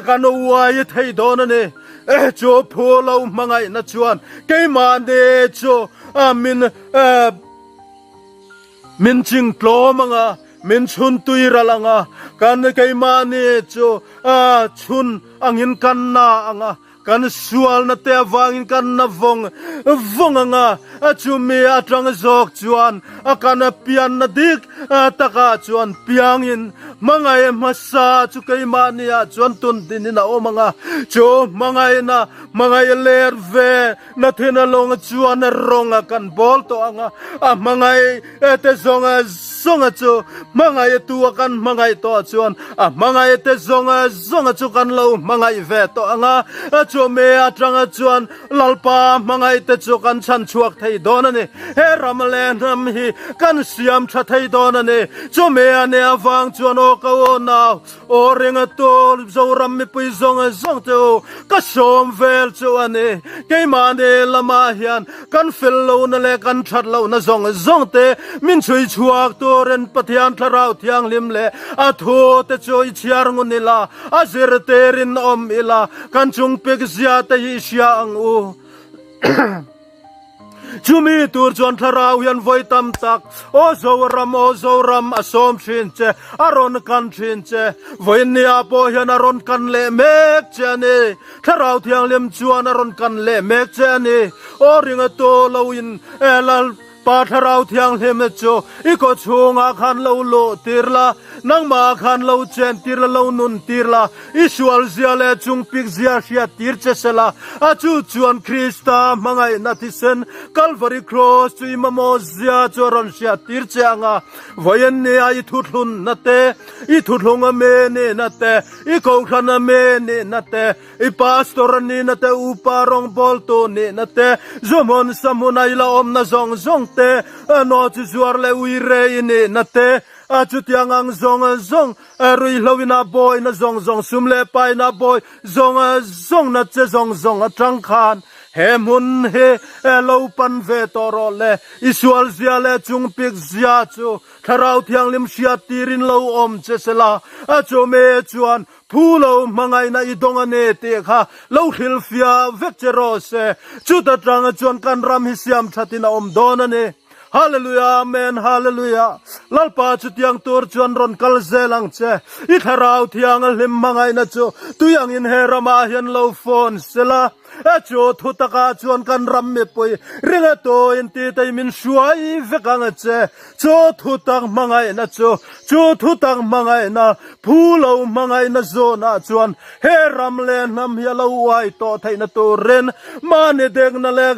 kan uai thei dawn a ni. Chu phu lo hmangaihna chuan keimahni chu min Min ching tlawm ang a, min chhun tui ral ang a, kan keimahni chu chhun angin kan na ang a, kan sualna te avangin kan na vawng vawng ang a, chumi atang zawk chuan a kan pianna dik takah chuan piangin hmangaih hmasa chu keimahniah chuan tun dinin a awm ang a, chu hmangaihna hmangaih ler ve Na thin a lawng chuan a rawng a kan bawl tawh ang a, a hmangaih te zawng a zawng a chu hmangaih tu a kan hmangaih tawh chuan a hmangaih te zawng a zawng a chu kan lo hmangaih ve tawh ang a, chumi atanga chuan Lalpa hmangaih te chu kan chhan chhuak thei dawn a ni. He ram leh hnam hi kan siam tha thei dawn a ni. Chumi a nih avang chuan aw ka unau, Aw ringa tu Zoram mipui zawng zawng te u, ka sawm vel chu a ni. Keimahni lamah hian kan fel lohna leh kan that lohna zawng zawng te min chhui chhuak turin Pathian Thlarau Thianghlim leh a thu te chu i chhiar ngun ila, a zirtirin awm ila, kan chung pik zia te hi i hria ang u. Chumi tur chuan thlarau hian vawi tam tak, Aw Zoram, aw Zoram, a sawm thin che, a rawn kan thin che. Vawiinnia pawh hian a rawn kan leh mek che a ni. Thlarau Thianghlim chuan a rawn kan leh mek che a ni. Aw ringa tu lo in Lalpa Thlarau Thianghlim chu i kaw chhungah khan lo luh tir la, nangmah khan lo chen tir la, lo nun tir la. I sual zia leh chung pik zia hriat tir che se la, a chu chuan Krista hmangaihna thisen Kalvari Kraws chu i mamawh zia chu a rawn hriat tir che ang a. Vawiin nia i thuthlunna te, i thuthlung a mi nihna te, i kohhran a mi nihna te, i pastor a nihna te, upa rawngbawltu nihna te, zuhmun sahmuna i la awmna zawng zawng te, nawhchi zuar leh uire i nihna te, a chutiang ang zawng zawng Ruihloina bawina zawng zawng, sum leh paina bawi zawng zawng na che zawng zawng atang khan he hmun hi lo pan ve tawh rawh le. I sual zia leh chung pik zia chu Thlarau Thianghlim hriat tirin lo awm che se la, a chumi chuan phu lo hmangaihna i dawng a ni tih kha lo hrilhfiah vek che rawh se. Chuta tanga chuan kan ram hi siam thatin a awm dawn a ni. Hallelujah Amen Hallelujah Lalpa chutiang tur chuan rawn kal zel ang che I thlarau thiang a hlim hmangaihna chu tui angin he ramah hian lo phone sela e chu thu takah chuan kan ram mipui ringa tuin ti tei min hruai vek ang che chu thu tak hmangaihna chu chu thu tak hmangaihna phu lo hmangaihna zawnah chuan he ram leh hnam hi a lo uai tawh theihna turin mahni dekna leh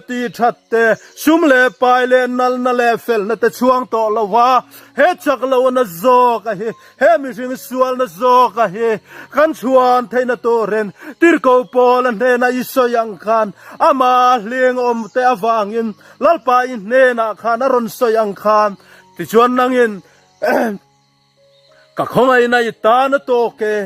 Ti that te, sum leh pai leh nalna leh felna te chhuang tawh lo va, he chak lohna zawk a hi, he mihring sualna zawk a hi kan chhuan theihna turin Tirhkoh Paula hnena i sawi ang khan ama hling awm te avangin Lalpa i hnenah khan a rawn sawi ang khan tichuan nangin Ka khawngaihna i tan a tawk e.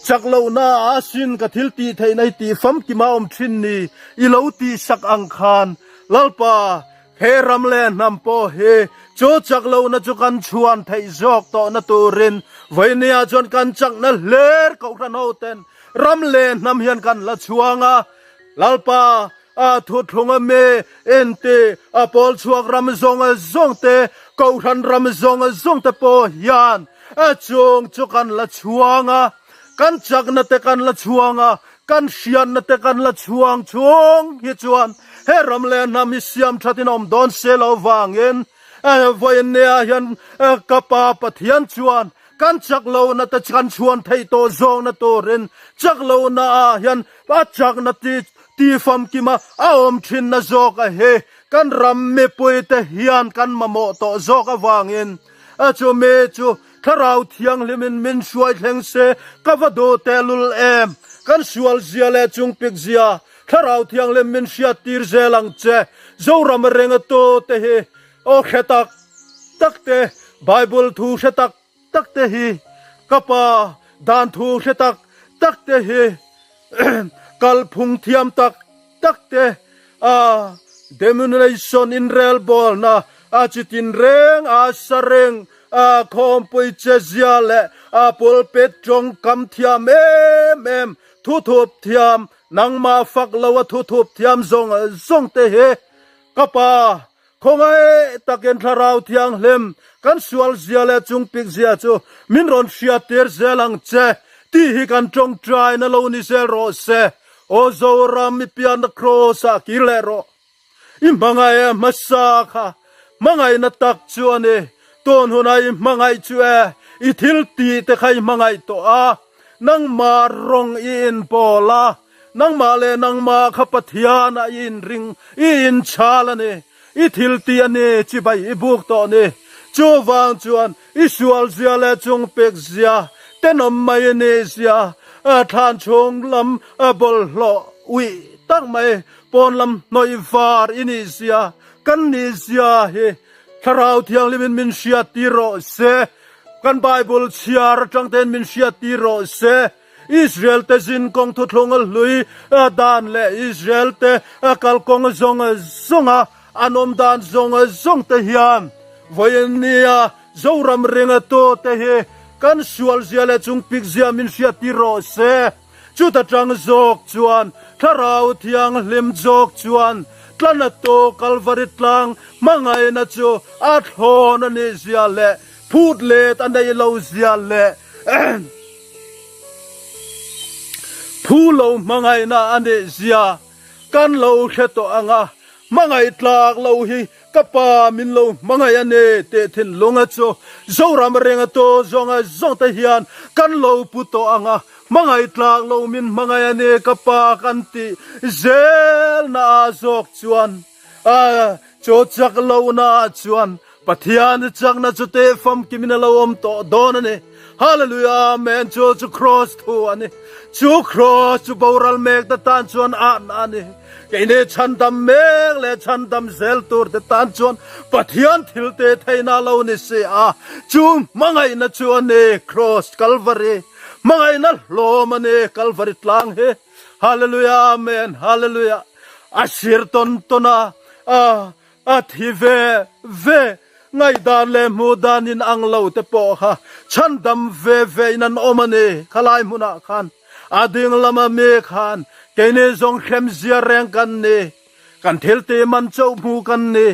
Chak lohna a sin ka thil tih theihna hi tih famkim a awm thin ni i lo tih sak ang khan Lalpa he ram leh hnam pawh hi chu chak lohna chu kan chhuan theih zawk tawhna turin vawinia chuan kan chakna hler kohhran ho ten ram leh hnam hian kan la chhuang a Lalpa A thuthlung a mi inti a pawl chhuak ram zawng zawng te, kohhran ram zawng zawng te pawh hian a chung chu kan la chhuang a, kan chakna te kan la chhuang a, kan hriatna te kan la chhuang chhung hi chuan he ram leh hnam hi siam thatin a awm dawn se lo vangin vawiin nia hian ka Pa Pathian chuan Kan chak lohna te kan chhuan theih tawh zawkna turin chak lohna ah hian a chakna ti ti famkima a awm thinna zawk a hi kan ram mipui te hian kan mamawh tawh zawk avangin a chumi chu Thlarau Thianghlimin min hruai thleng se ka va duh tehlul em. Kan sual zia leh chungpik zia Thlarau Thianghlim min hriat tir zel ang che. Zoram renga tu te hi Aw hre tak tak te, Bible thu hre tak tak te hi, ka pa dan thu hre tak tak te hi, Kalphung thiam tak tak te a demonstration inrelbawlna a chitin reng a sa reng a khawmpui che zia leh a pulpit tawngkam thiam em em thuthup thiam nangmah fak lo a thuthup thiam zawng zawng te hi ka pa Khawngaih takin Thlarau Thianghlim kan sual zia leh chungpik zia chu min rawn hriattir zel ang che tih hi kan tawngtaina lo ni zel rawh se. Aw Zoram, i pianna Kraws ah kir leh rawh. I hmangaih hmasa kha hmangaihna tak chu a ni. Tun hunah i hmangaih chu e, i thil tih te kha i hmangaih tawh a, nangmah rawng i inbawl a, Nangmah leh nangmah kha Pathian a i inring, i inchhal a ni. I thil tih a ni, chibai i buk tawh ni. Chuvang chuan i sual zia leh chungpek zia, tenawm mai i nih zia, thlan chhung lam bawlhhlawh uih tak mai, pawn lam hnawih var i nih zia, kan nih zia hi Thlarau Thianghlimin min hriat tir rawh se. Kan Bible chhiar atang tein min hriat tir rawh se. Israel te zin kawng thuthlung a hlui dan leh Israel te kalkawng zawng zawnga an awm dan zawng zawng te hian vawiin nia Zoram ringa tu te hi kan sual zia leh chungpik zia min hriat tir rawh se. Chuta tang zawk chuan Thlarau Thianghlim zawk chuan tlana tu Kalvari tlang hmangaihna chu a thlawn a nih zia leh phut let a neih lo zia leh Phu lo hmangaihna a nih zia kan lo hre tawh ang a, hmangaih tlak lo hi ka pa min lo hmangaih a ni tih thinlunga chu Zoram ringa tu zawnga zawng te hian kan lo pu tawh ang a, hmangaih tlak lo min hmangaih a ni ka pa kan tih zelna ah zawk chuan A chaw chak lohna ah chuan Pathian chakna chu teh famkimin a lo awm tawh dawn a ni. Hallelujah Amen Chu chu Kraws thu a ni. Chu Kraws chu boral mek te tan chuan ahna a ni. Keini chhandam mek leh chhandam zel tur te tan chuan Pathian thil teh theihna a lo ni si a. Chu hmangaihna chu a ni Kraws Kalvari. Hmangaihna hlawm a ni Kalvari tlang hi. Hallelujah Amen Hallelujah A sir tawn tawn a a a thi ve ve ngaihdan leh hmuh dan in ang lo te pawh kha chhandam ve ve in an awm a ni khalai hmunah khan a ding lama mi khan keini zawng hrem zia reng kan ni kan thil tih man chauh hmu kan ni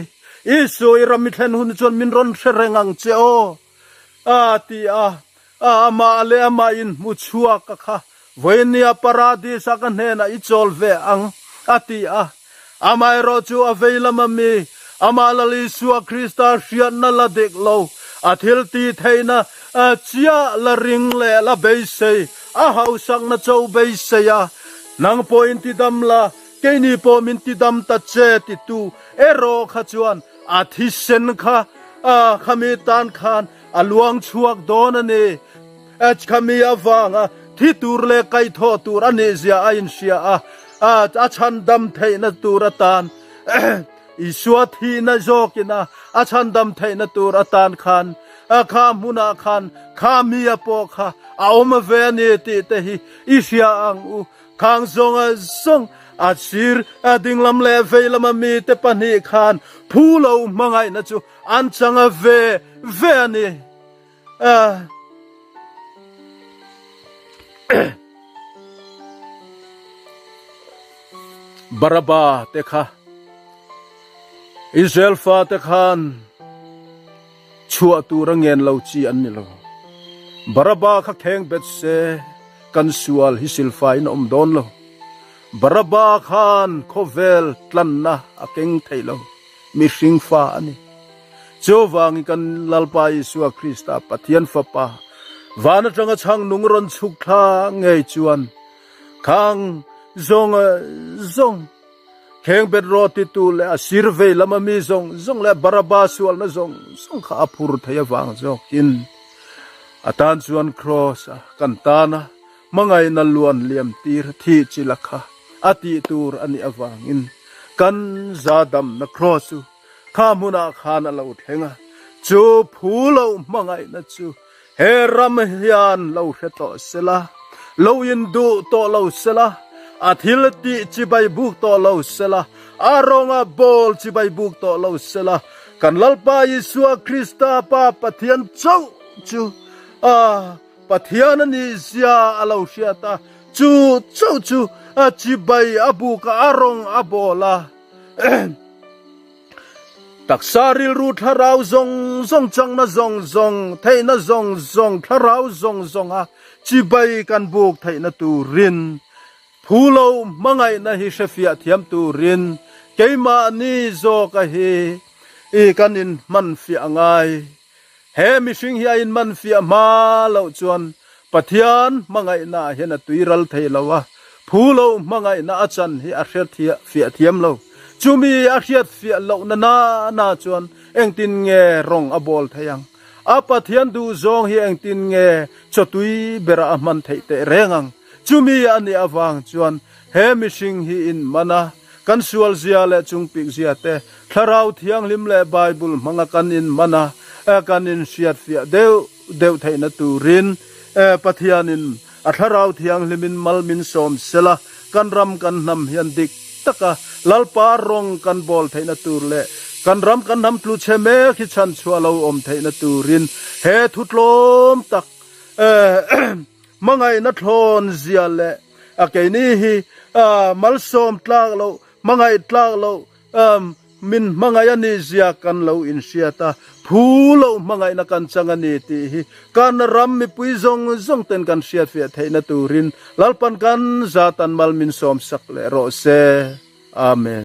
Isua i ram i thlen hun chuan min rawn hre reng ang che aw a ti a A amah leh amah in hmu chhuak a kha, Vawinia Paradis a ka hnenah i chawl ve ang, a ti a. Amaherawh chu a vei lama mi, amah Lal Isua Krista hriatna la dik lo, a thil tih theihna chiah la ring leh la beisei, a hausakna cho beisei a, Nang pawh in tidam la, keini pawh min tidam ta che titu erawh kha chuan a thisen kha khami tan khan A luang chhuak dawn a ni. Khami avanga thi tur leh kaihthawh tur a nih zia a inhria a, a chhandam theihna tur atan Isua thihna zawkin a a chhandam theihna tur atan khan kha hmunah khan kha mi a pawh kha a awm ve a ni tih te hi i hria ang u. Khang zawnga zawng a sir dinglam leh veilama mite pahnih khan phu lo hmangaihna chu An chang a ve ve a ni. Baraba te kha Israel fa te khan chhuah tur a ngen lo chi an ni lo. Baraba kha kheng bet se kan sual hi silfaiin a awm dawn lo. Baraba khan khawvel tlanna a keng thei lo. Mihring fa a ni. Chuvangin kan Lalpa Isua Krista, Pathian Fapa, van atanga chhang nung rawn chhuk thla ngei chuan khang zawng zawng kheng bet rawh titu leh a sir vei lama mi zawng zawng leh Baraba sualna zawng zawng kha a phur thei avang zawkin a tan chuan Kraws a kan tana Hmangaihna luan liam tir thih chi la kha a tih tur a nih avangin kan zadamna kraws chu kha hmunah khan a lo thleng a, chu phu loh hmangaihna chu he ram hian lo hre tawh sela, lo induh tawh lo sela. A thil tih chibai buk tawh lo sela, a rawnga bawl chibai buk tawh lo sela, kan Lalpa Isua Krista Pa Pathian chauh chu a Pathian a nih zia a lo hriat a, chu chauh chu a chibai a buk a, a rawng a bawl a. Taksa rilru thlarau zawng zawng changna zawng zawng theihna zawng zawng thlarau zawng zawnga chibai kan buk theihna turin phu lo hmangaihna hi hrefiah thiam turin keimahni zawka hi i kan inhman fiah ngai. He mihring hi a inman fiah hma loh chuan Pathian hmangaihna ah hian a tui ral thei lo a, phu lo hmangaihna a chan hi a hriat fiah thiam lo. Chumi a hriat fiah lohna na na chuan engtin nge rawng a bawl thei ang? A Pathian duhzawng hi engtin nge chawtui berah a hman theih teh reng ang? Chumi a nih avang chuan he mihring hi inman a, Kan sualzia leh chungpikzia te, Thlarau Thianghlim leh Bible hmanga kan inman a, kan inhriatfiah deuh deuh theihna turin Pathianin a Thlarau Thianghlimin mal min sawm sela, kan ram kan hnam hian dik taka Lalpa rawng kan bawl theihna tur leh kan ram kan hnam tlu chhe mek hi chhanchhuah lo awm theihna turin he thu tlawm tak hmangaihna thlawn zia leh A keini hi malsawm tlak loh, hmangaih tlak loh, min hmangaih a nih zia kan lo inhriat a, phu loh hmangaihna kan chang a ni tih hi kan ram mipui zawng zawng ten kan hriatfiah theihna turin Lalpan kan zatan mal min sawmsak leh rawh se. Amen.